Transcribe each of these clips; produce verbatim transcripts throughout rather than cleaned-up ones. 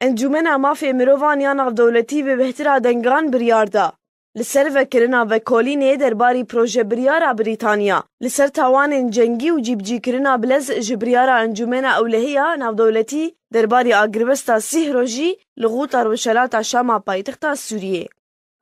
Encûmena Mafê Mirovan ya Navdewletî bi behtira dengan biryar da. Li ser vekirina vekolînê derbarî projebiryara Brîtanya li ser tawanên cengî û cîbicîkirina bilez ji biryara Encûmena Ewlehî ya Navdewletî derbarî agirbesta sîh rojî li Xuta Rojhelata Şama paytexta Sûriyê.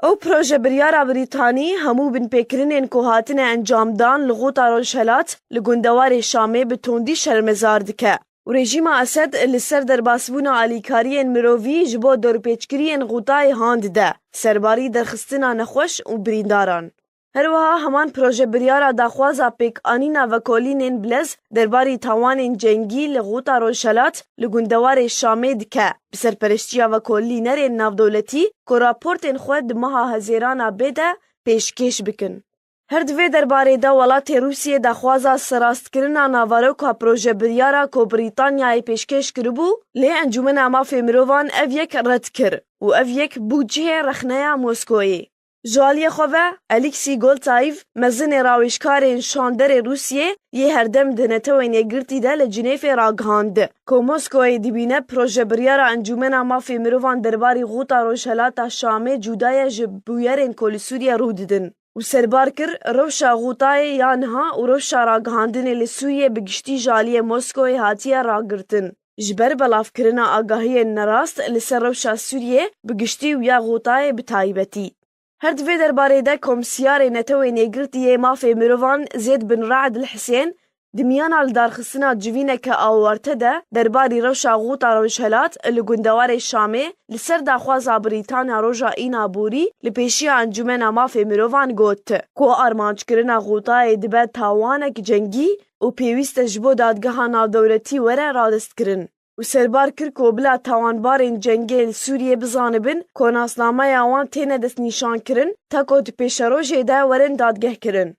Ew projebiryara Brîtanî hemû binpêkirinên ku hatine encamdan li Xuta Rojhelat li gundewarê Şamê bi tundî şermezar dike û rejîma Esed li ser derbasbûna alîkariyên mirovî ji bo dorpêçkiriyên Xutayê han dide, serbarî derxistina nexweş û birîndaran. Her wiha heman projebiryara daxwaza pêkanîna vekolînên bilez derbarî tawanên cengî li Xuta Rojhelat li gundewarê Şamê dike, bi serpereştiya vekolînerên navdewletî ku raportên xwe di meha Hezêrana bê de pêşkêş bikin. Her di vê derbarê de welatê Rûsiyê daxwaza serastkirina navaroka projebiryara ku Brîtanyayê pêşkêş kiribû, lê Encûmena Mafê Mirovan ev yek red kir û ev yek bû cihê rexneya Moskoyê. Ji aliyê xwe ve, Alexei Goltayev, mezinê rawêjkarên şanderê Rûsiyê yê herdem di Netewên Yekgirtî de li Cinêfê ragihand ku Moskoyê dibîne projebiryara Encûmena Mafê Mirovan derbarî Xuta Rojhelata Şamê cuda ye ji bûyerên ku li Sûriyê rû didin û serbar kir, rewşa Xutayê ya niha û rewşa ragihandinê li Sûriyê bi giştî ji aliyê Moskoyê hatiye ragirtin. Ji ber belavkirina agahiyên nerast li ser rewşa Sûriyê bi giştî û ya Xutayê bi taybetî. Her di vê derbarê de Komsiyarê Netewên Yekgirtî yê Mafê Mirovan Zêd bin Raed El Hisên di miyana lidarxistina civîneke awarte de derbarî rewşa Xuta Rojhelat li gundewarê Şamê li ser daxwaza Brîtanya roja Îna borî li pêşiya Encûmena Mafê Mirovan got ku armanckirina Xutayê dibe tawanek cengî û pêwîst e ji bo dadgeha navdewletî were radestkirin. û serbar kir ku bila tawanbarên cengê li Sûriyê bizanibin ku nasnameya wan têne destnîşankirin, ta ku di pêşerojê de werin dadgehkirin.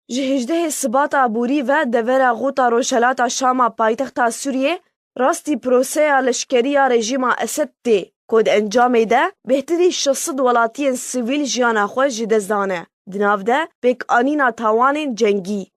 Ji hejdehê Sibata borî ve devera Xuta Rojhelata Şama paytexta Sûriyê rastî proseya leşkerî ya rejîma Esed tê, ku di encamê de bêhtirî şeş sed welatiyên sivîl jiyana xwe ji dest dane, di nav de pêkanîna tawanên cengî.